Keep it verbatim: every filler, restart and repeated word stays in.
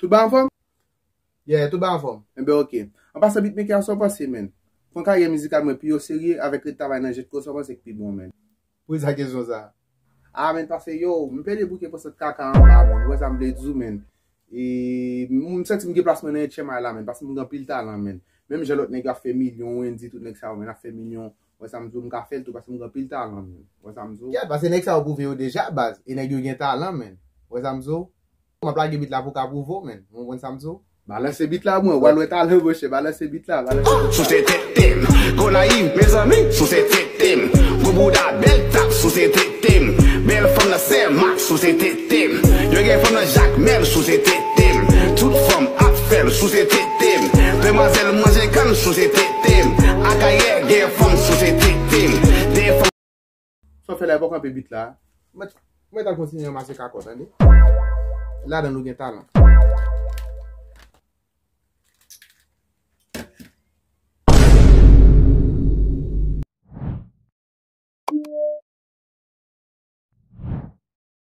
Tout bagay anfòm? Yeah, tout bagay anfòm. Enben, ok. An pasan, beatmaker, sa w panse, menn? Pran karyè mizikal mwen pi o serye avèk ret travay nan Jetco, sa w panse k pi bon, menn? Poze sa kesyon sa. Ah, menn, pase yo, m pede bouke pou sot kaka anba, menn. Ou wè sa m vle di w, menn. E m santi m gen plas mwen nan H M I la, menn, paske m gen anpil talan, menn. Menm jan lòt nèg yo ap fè milyon, Wendy, tout nèg sa yo, menn, ap fè milyon. Ou wè sa m di w, m ka fè l tou, paske m gen anpil talan, menn. Ou wè sa m di w? Yeah, paske nèg sa yo pwouve yo deja, baz. E nèg yo gen talan, menn. Ou wè sa m di w? M ap lage beat la pou ka pwouve w, menn. Ou konprann sa m di w? Balanse beat la, mwen, w al wè talan, monchè. Balanse beat la, balanse beat la. Souse tete m. Gonayiv, mezanmi, souse tete m. Gwo bouda, bèl tap, souse tete m. Bèl fanm nan Sèmak, souse tete m. Yo gen fanm nan Jakmèl, souse tete m. Tout fanm ap fè l, souse tete m. Demwazèl manje kann, souse tete m. Akayè gen fanm, souse tete m. De fanm Sa w fè la, e pa w kanpe beat la. Mwen, mwen t al kontinye ranmase kakò, tande. Ladan nou gen talan.